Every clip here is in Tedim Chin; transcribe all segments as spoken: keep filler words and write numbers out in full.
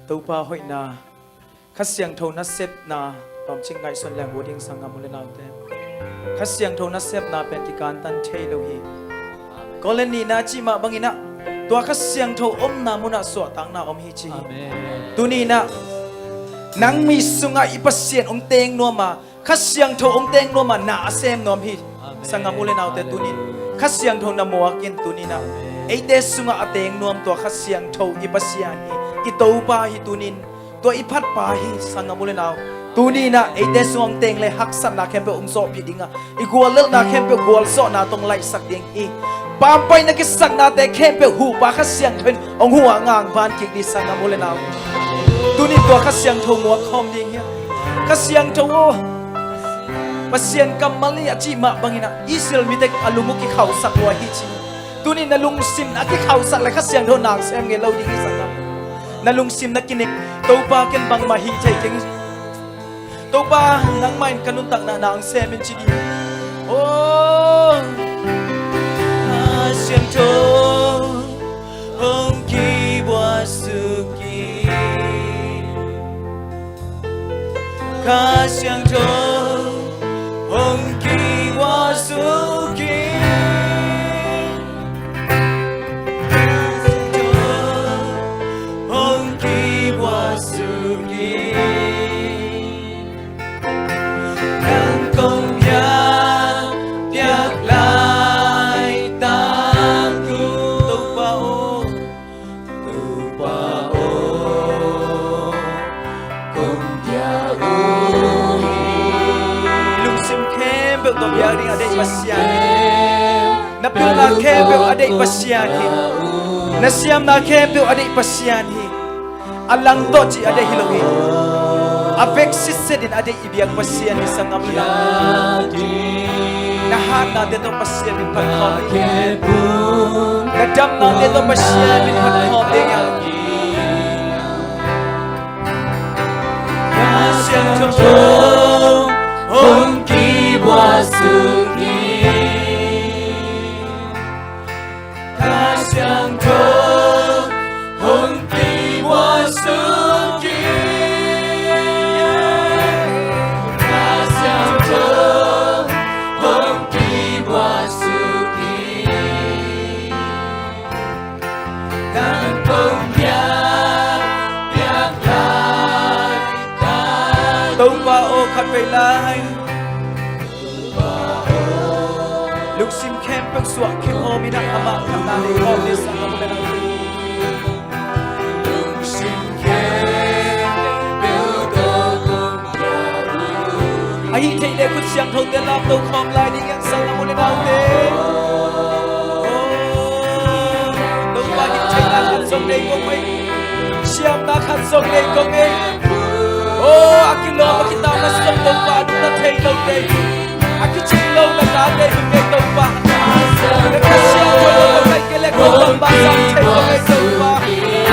Topa hoihna, Kha Siangtho nasepna, tawmcik ngaihsun leng uh ding sanggam u le naute. Kha Siangtho nasepna pen kikantan thei lo hi. Korin nihna cih mah bangin ah, tua Kha Siangtho omna munah suahtakna om hi ci hi. Amen. Tuni-in ah, nang mi sungah i Pasian hong teng nuam a, Kha Siangtho hong teng nuam a, na a sem nuam hi. Amen. Sanggam u le naute, tunin Kha Siangtho na muak in, tuni-in ah, eite sungah a teng nuam tua Kha Siangtho i Pasian hi, i Topa hi tunin. Tua i phatpa hi, sanggam u le nau. Tuni-in ah eite sungah hong teng le haksatna khempeuh hong zawhpih ding a, i guallelhna khempeuh gualzawhna tawh hong laihsak ding hi. Pampaihna kisaknate khempeuh huhpa Kha Siangtho in hong huh a, hong angvan kik ding, sanggam u le nau. Tuni tua Kha Siangtho muak khawm ding hi a. Kha Siangtho aw, Pasian kammal hi a cih mah bangin ah, Israel mite a lung uh kikhauhsak lua hi ci. Tuni na lungsim a kikhauhsak le Kha Siangtho na sem ngei lo ding hi, sanggam. Na lungsim na kinek, Topa, ken bangmah hih thei keng. Topa, nangmah in ka nuntakna na hong sem in ci ding. Oh, Kha Siangtho hong kibuak suk in. Kha Siangtho hong kibuak suk in. Kha Siangtho hong kibuak suk in. Nang kong piak, piak laitak uh. Topa aw, Topa aw, kong piak uh hi. Lungsim khempeuh tawh piak ding a deih Pasian hi. Na pilna khempeuh a deih Pasian hi. Na siamna khempeuh a deih Pasian hi. A lang tawh cih a deih hi lo hi. A vek sitset in a deih i biak Pasian hi, sanggam le nau. Na hatnate tawh Pasian min phat khawm hi. Na damnate tawh Pasian min phat khawm ding hi. Kha Siangtho hong kibuak suk in. Kha Siangtho hong kibuak suk in. Kha Siangtho hong kibuak suk in. Nang kong piak, piak laitak. Topa aw, khatvei lai. Lungsim khempeuh suah khempeuh om in ah, amah khatna nei khawm ni, sanggam le nau. Lungsim khempeuh tawh kong piak uh. Ahih theih leh khut siangthote lamto khawm lai ding hi hang, sanggam u le naute. Oh, Topa, hih theihna khat zong nei kong ei. Siamna khat zong nei kong ei. Oh, a kilawm a kitam a sawm Topa, a nungta thei lote, a kicing lo na tate hi ngei Topa. Na Kha Siangtho na kong laih kei leh ko bangmah zang thei lo ngei Topa.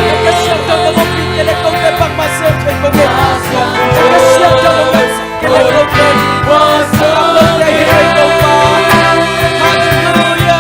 Na Kha Siangtho na kong pia kei leh kote bangmah sem thei lo ngei. Na Kha Siangtho na kong laih kei leh kote, kote hi ngei Topa. Halleluia.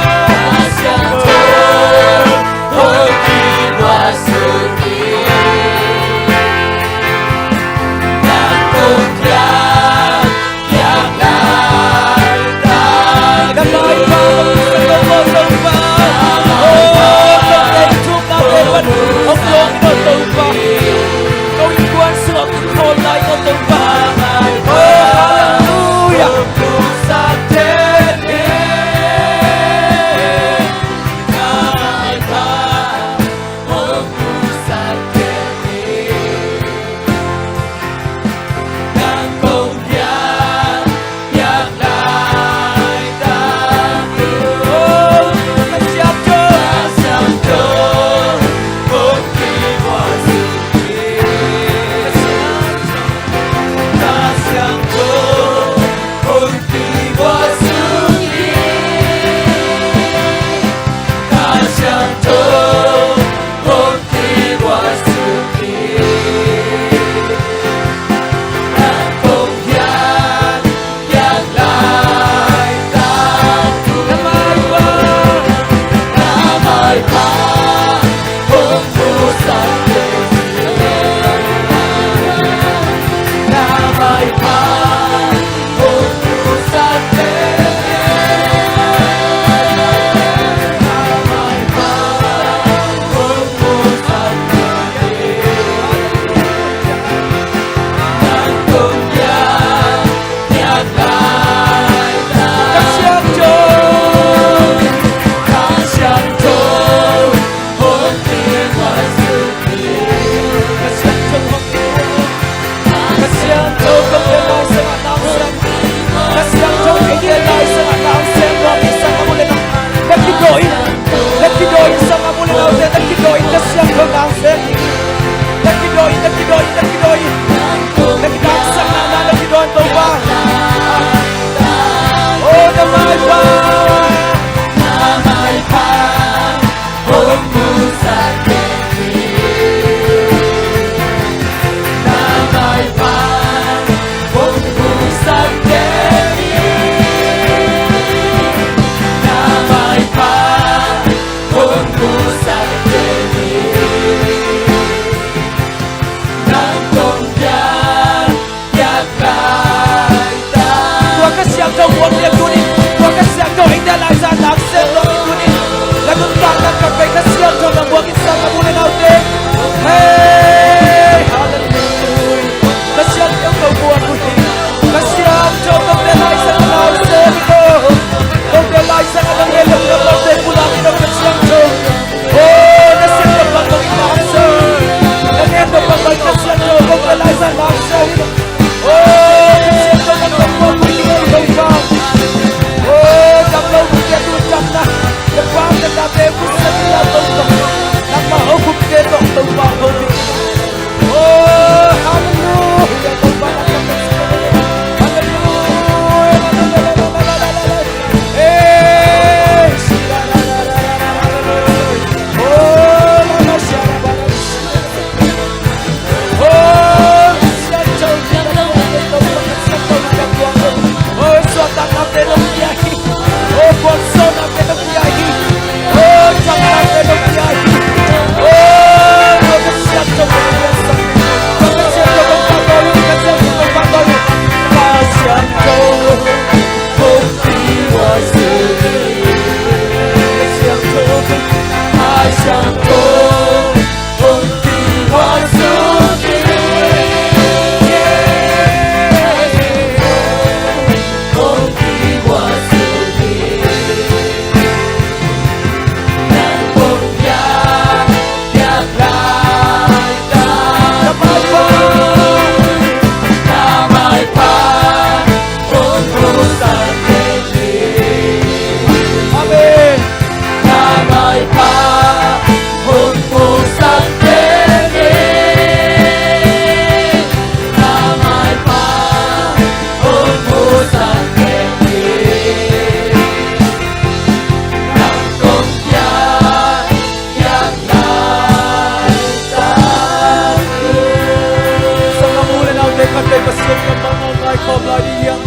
Ken kammal ngawngai khawm lai ding hiam?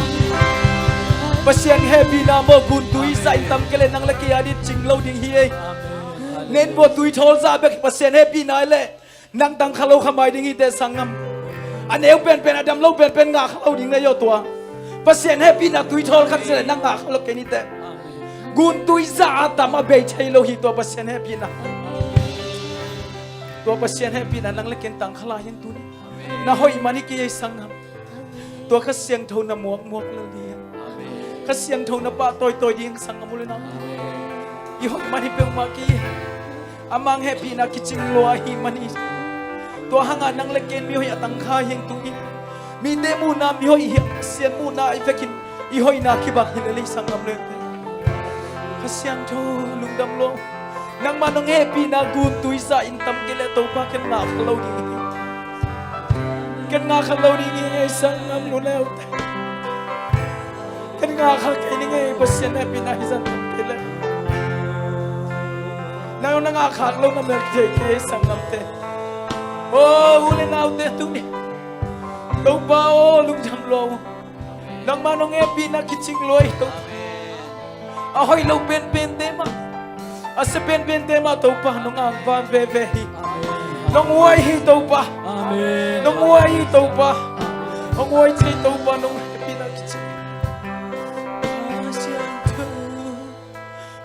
Pasian hehpihna maw, gun tui zah in tam kei leh nang le kei a ding cing lo ding hi ei. Nen bua tui thawl zah bek Pasian hehpihna hi leh nang tang kha lo kha mai ding hi teh sanggam. A neu penpen, a dam lo penpen ngah kha lo ding na hi aw tua. Pasian hehpihna tui thawl khat zah leh nang ngah kha lo kei ni teh. Gun tui zah a tam a bei thei lo hi tua Pasian hehpihna. Tua Pasian hehpihna nang le ken tang kha lai hiang tuni. Na hoih man hi kei ei sanggam. Tua Kha Siangtho na muakmuak lo ding. Kha Siangtho na pahtawi tawi ding sanggam u le nau. I hoih man hi peuhmah kei. A mang hehpihna kicing lua ahih man hi. Tua hangah nang le ken mihoih a tang kha hiang tuni. Mite muhna mihoih hi a, Pasian muhna i vekin i hoihna kibang hi lel ei sanggam le. Kha Siangtho lungdam lo. Nangmah nong hehpihna gun tui zah in tam kei leh Topa ken ngah kha lo ding hi. Ken ngah kha lo ding hi ei sanggam u le naute. Ken ngah kha kei ning ei Pasian hehpihna hi zah in tam kei leh. Nang na ngah khak lo na mel thei kei ei sanggamte. Aw u le naute tuni. Topa aw lungdam lo. Nangmah nong hehpihna kicing lua hi Topa. A hoih lo penpente mah, a sia penpente mah Topa nong angvan veve hi. Nong huai hi Topa. Nong huai hi Topa. Nong huai thei Topa nong hehpihna kicing.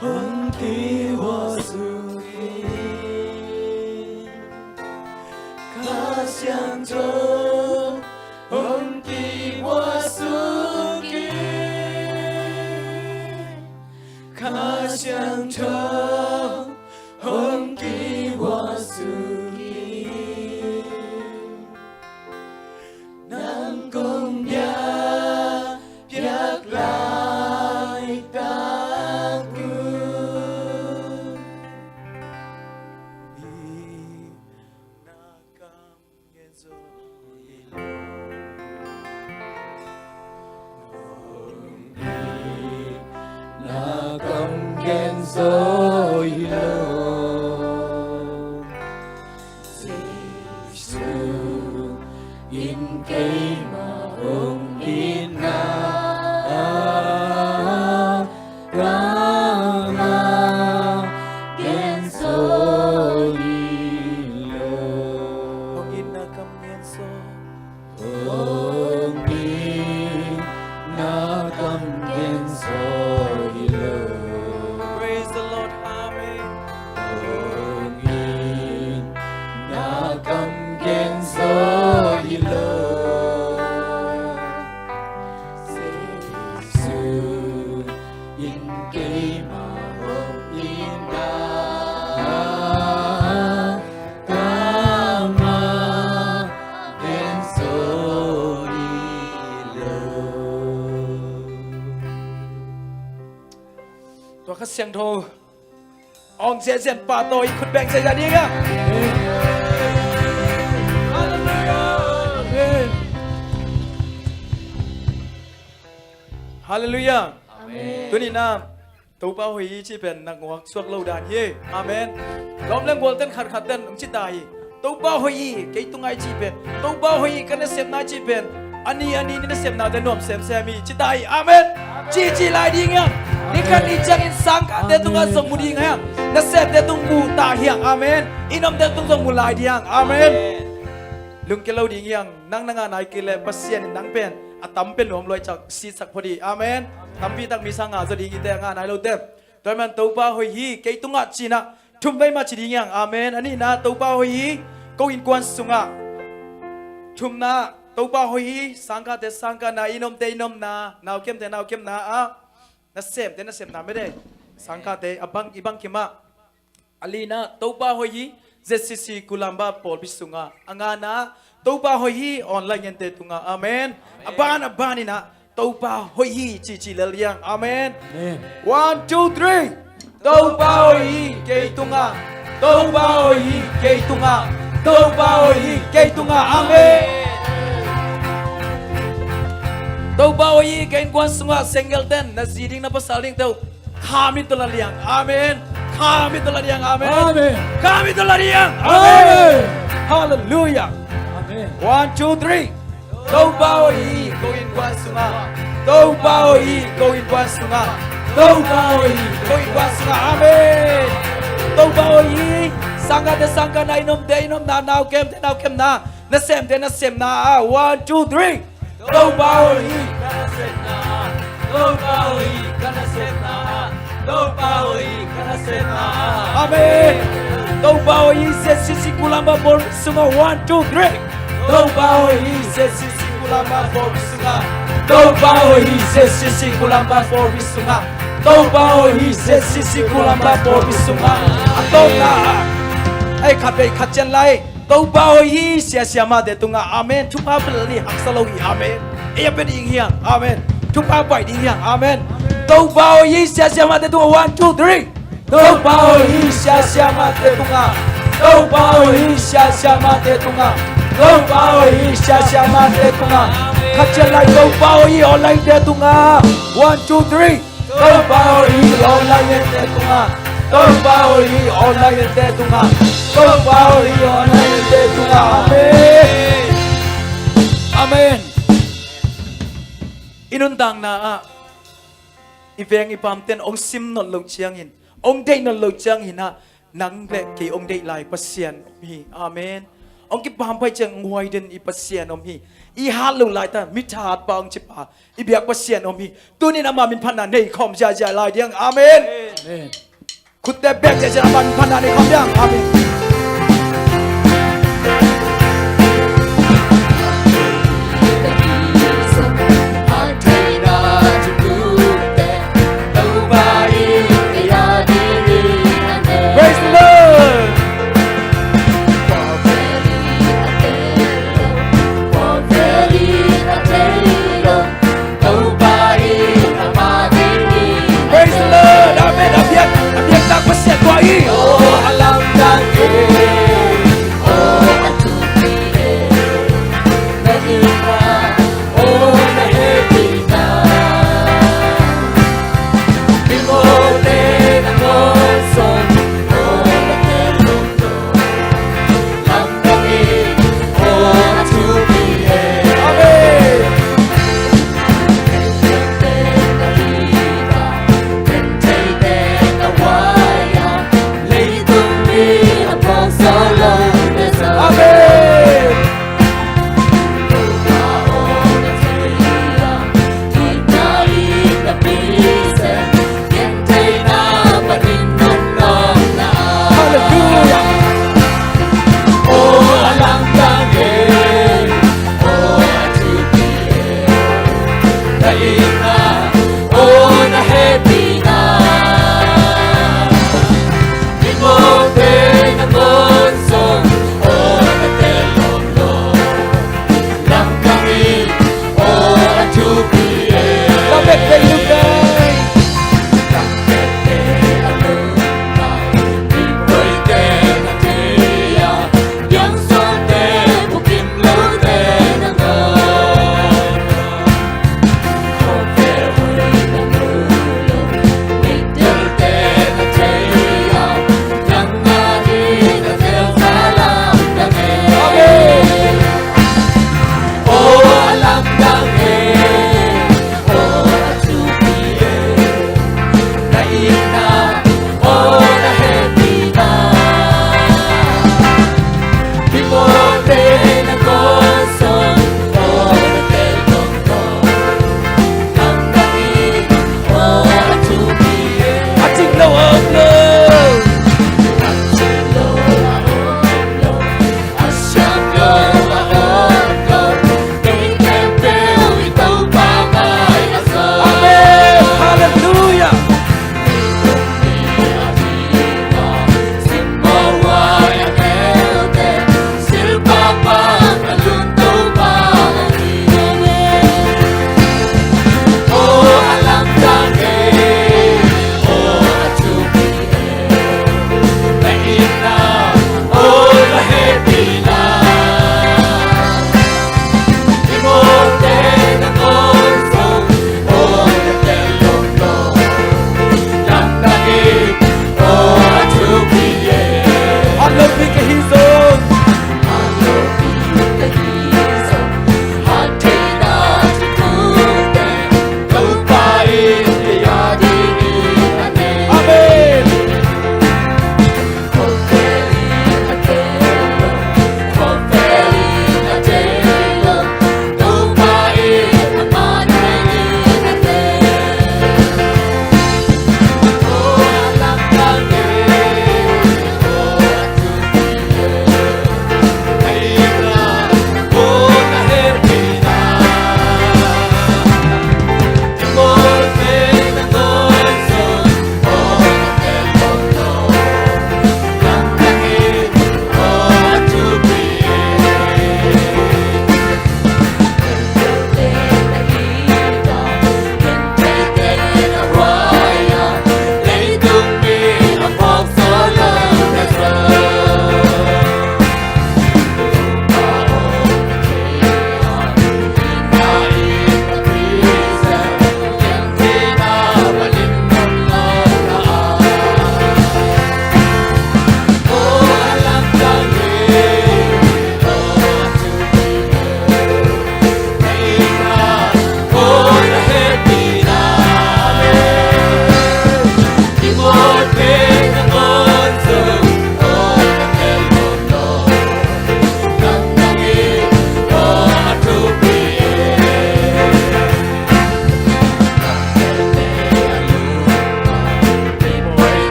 Hong kihuasuk in, Kha Siangtho hong kihuasuk in, Kha Siangtho hong kihuasuk in. Nang kong bia piak laitak un, i na kam gen zo hi lo. Na kam gen zo hi lo. Jesu in keimah hong itna ka ngah gen zo hi lo. Hong itna kam gen zo. Hong itna kam gen zo hi lo. Praise the Lord. Amen. Hong itna kam gen zo hi lo. Jesu in keimah hong itna ka ngah gen zo hi lo. Tua Kha Siangtho awng ziahziah in pahtawi khut beng ziahziah ding a. Halleluiah. Amen. Halleluiah. Amen. Tuni na Topa hoih hi cih pen na nguak suak lo dan hi. Amen. Lawm le gualten khatkhatten hong ci ta hi. Topa hoih hi kei tungah i cih pen, Topa hoih hi ka nasepna i cih pen, a ni a ni ni nasepnate nuam semsem hi ci ta hi. Amen. Cihcih lai ding hiam? Ni khat ni ciangin sangkahte tungah zong mu ding hiam? Nasepte tung mu ta hiam? Amen. I nomte tung zong mu lai ding hiam? Amen. Lungkia lo ding hiam? Nang na ngah nai kei leh Pasian in nang pen a tam pia nuam lua hi ciang sitsak phot hi. Amen. Tampi tak mi sang ngah zaw ding hi teh, a ngah nai lote. Tua ahih man Topa hoih hi kei tungah ci-in ah thum vei mah ci ding hiam? Amen. A nihna Topa hoih hi ko innkuan sungah. Thumna Topa hoih hi sangkahte sangkahna, i nomte i nomna, naukemte naukemna ah, nasemte nasemna mede sangkahte a bang i bangkim ah. A lina Topa hoih hi Z C C Kulamba pawlpi sungah. A ngana Topa hoih hi online ngente tungah. Amen. A ban a ban inah Topa hoih hi cihcih lel hiang. Amen. Amen. One, two, three. Topa hoih hi kei tungah. Topa hoih hi kei tungah. Topa hoih hi kei tungah. Amen. Topa hoih hi kei innkuan sungah. Senggelten na zi ding na pasal ding teu kham in tawh la liang. Amen. Kham in tawh la liang. Amen. Amen. Kham in tawh la liang. Amen. Amen. Halleluiah. Amen. One, two, three. Topa aw hi ko innkuan sungah. Topa aw hi ko innkuan sungah. Topa aw hi ko innkuan sungah. Amen. Topa aw hi. Sangkahte sangkahna, inn omte inn omna, nau kemte nau kemna, nasemte nasemna ah, one, two, three. Topa aw hi ka nasepna ah. Topa aw hi ka nasepna ah. Topa aw hi ka nasepna ah. Amen. Topa aw hi, Z C C Kulampa pawlpi sungah, one, two, three. Topa aw hi, Z C C Kulampa pawlpi sungah. Topa aw hi, Z C C Kulampa pawlpi sungah. Topa aw hi, Z C C Kulampa pawlpi sungah. A tawpna ah, ei, khat vei khat cian lai. Topa aw hi, sia siamahte tungah. Amen. Thupha pia lel ni, haksa lo hi. Amen. Ei a pia ding hi hang. Amen. Thupha pai ding hi hang. Amen. Topa aw hi, sia siamahte tungah, one, two, three. Topa aw hi, sia siamahte tungah. Topa aw hi, sia siamahte tungah. Topa aw hi, sia siamahte tungah. Khat cian lai, Topa aw hi, online-te tungah. One, two, three. Topa aw hi online-te tungah. Topa aw hi online-te tungah. Topa aw hi online-te tungah. Amen. Amen. I nuntakna ah i veng i pamten hong sim nawn loh ciangin, hong deih nawn loh ciangin ah, nang le kei hong deih lai Pasian om hi. Amen. Hong kipampai ciang hong huai den i Pasian om hi. I hat loh laitakin mithatpa hong cipa i biak Pasian om hi. Tunin ama min phatna nei khawm ziahziah lai ding. Amen. Amen. Khutte bek ziahziah, ama min phatna nei khawm ding. Amen. Praise the Lord. Praise the Lord. Amen. A biak, a biak tak Pasian tua hi. Oh, a lamdang hi.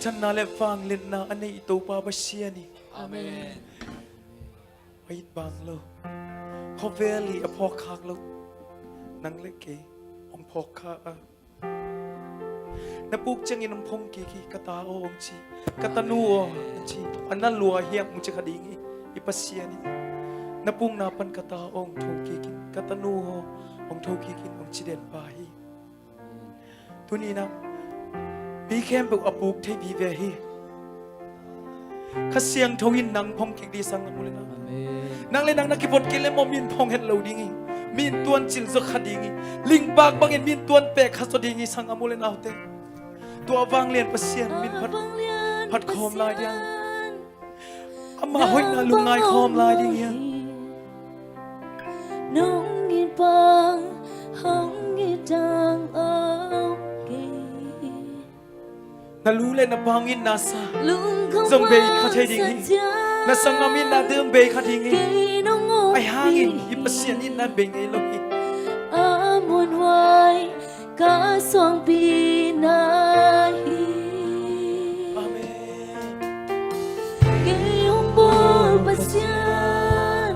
Thanna le vangliatna a nei i Topa Pasian hi. Amen. A it bang lo, khawvel i a phawkkhak lo, nang le kei hong phawkkhak a, na puk ciangin hong phong kik hi. Ka ta aw, hong ci. Ka tanu aw, hong ci. A na lua hiam, hong ci kha ding hi. I Pasian in na pukna pan ka ta aw hong tho kik in, ka tanu aw hong tho kik in, hong ci den pa hi. Tuni-in ah mi khempeuh a puk thei vive hi. Kha Siangtho in nang phong kik ding, sanggam u le nau. Amen. Nang le nang na kivot kei leh maw, mi in phong het lo ding hi. Mi in tuancil zaw kha ding hi. Lingpak bangin mi in tuan pek kha zaw ding hi, sanggam u le naute. Tua vanglian Pasian min phat, phat khawm lai ding hi. Ama hoihna lungngai khawm lai ding hi. Nong it bang hong it dang om kei. Na lu le na bang itna sa zong bei kha thei ding hi. Na sanggam itna zong bei kha ding hi. Ahi hangin i Pasian itna bei ngei lo hi. A muanhuai ka suangpi na hi. Amen. Kei hong bawl Pasian,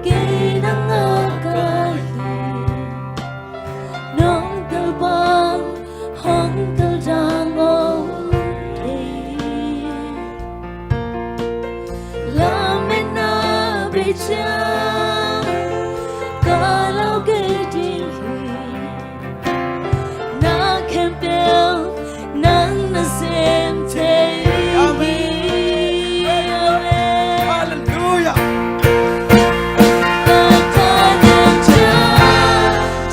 kei nang ngak ka hi. Nong tel bang hong tel dang om kei. Lametna bei ciang ka lau kei ding hi. Na khempeuh nang na sem thei hi. Amen. Hallelujah. Ka tha nong ca,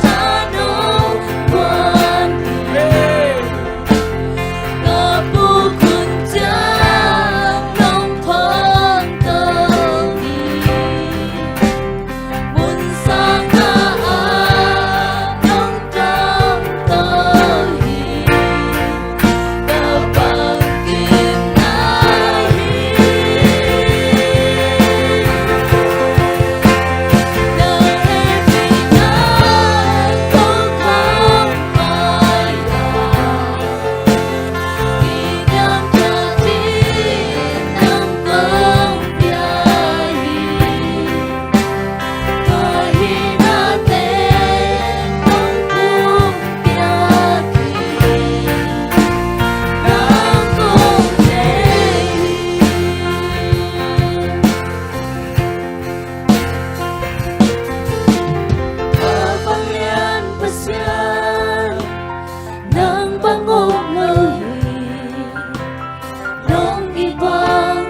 tha nong guan hi. Hey. Ka puk hun ciang nong phong to hi. Mun sang a nong tong to hi. Ka bangkimna hi. Na hehpihna kong kong mai a. Nang bang om lo hi. Nong it bang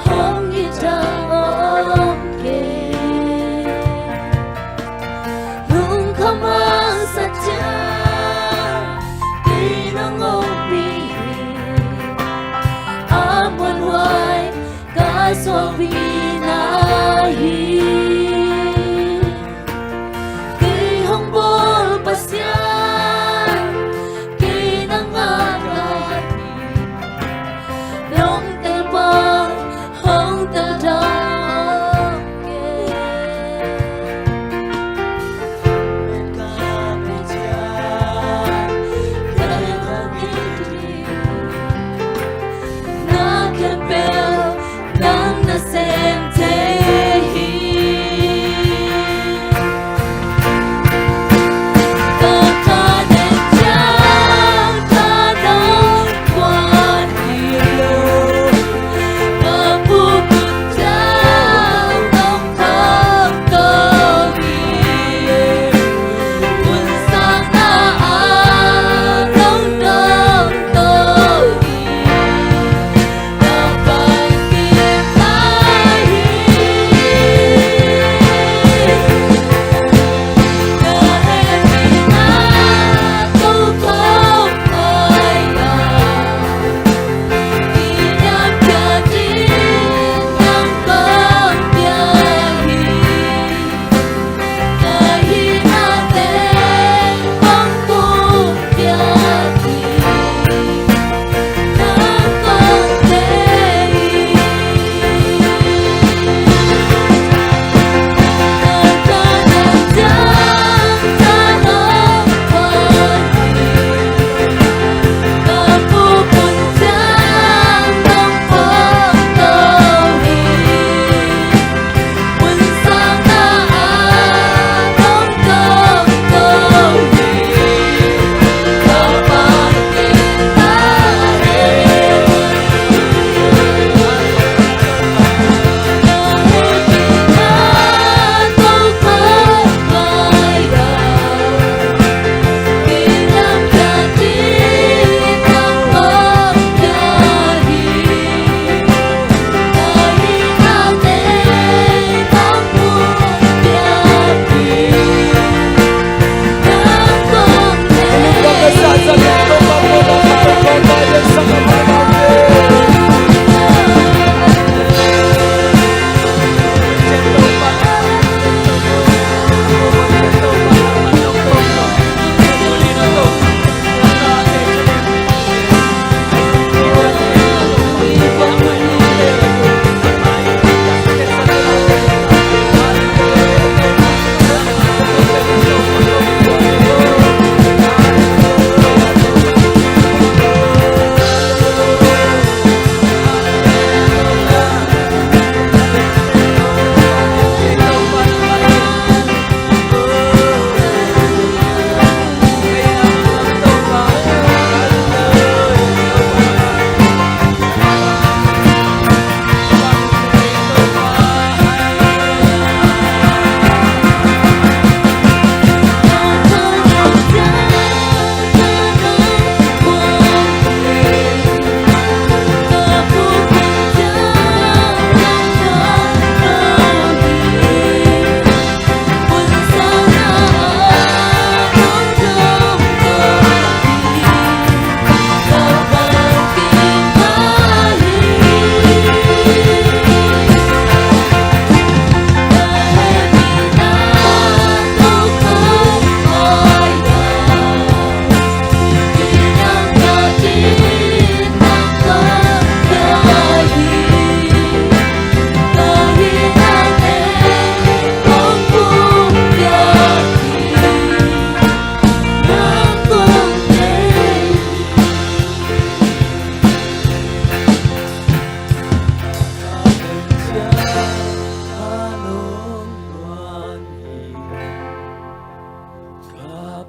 hong it dang om kei. Lungkham a sa ciang kei nong ompih hi. A muanhuai ka suangpi na hi. Kei hong bawl Pasian, kei nang ngak ka hi. Nong tel bang hong tel dang kei. Na khempeuh nang na sem thei hi.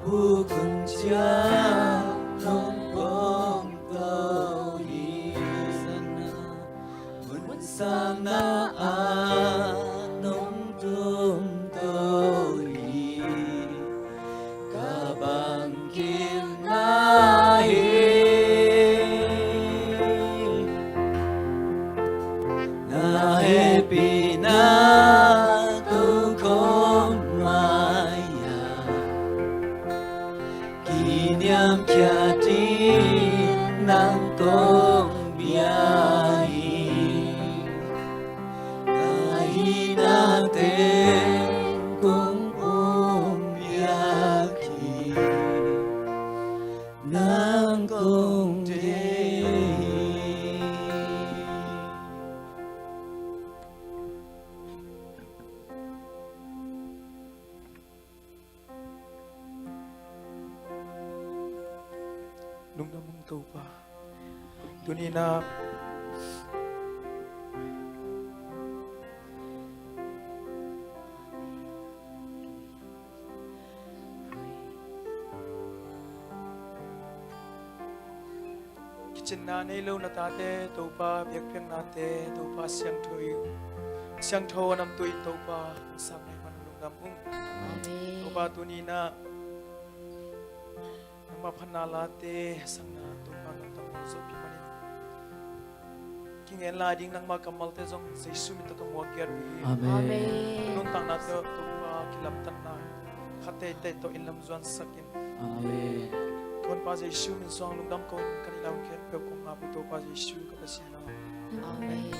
Pu khun ciang nong pom to hi. Mun sang na a nong tum to hi. Ka bang kim na hi. Na hehpihna tokhom mai-a kiniamkhiat ding nang kong bia hi. Na hihna teng kong pom biak hi. Nang kong deih hi. Lungdam ung Topa. Tuni-in ah kicinna nei lo na tate Topa biakpiaknate Topa siangtho in, siangtho a namtui in Topa hong sang na hih man lungdam ung. Amen. Topa tuni-in ah nangmah phatna late sangna Topa nong tam lo zawh pi manin kingen lai ding nangmah kammalte zong Jesu min tawh ka muak giat uh hi. Amen. Amen. Nuntakna tawh Topa kilamdanna khat teitei tawh in lam zuansak in. Amen. Ka Honpa Jesu min suang lungdam ko in kan i lau khempeuh kong ngap uh Topa Jesu ka Pasian aw. Amen.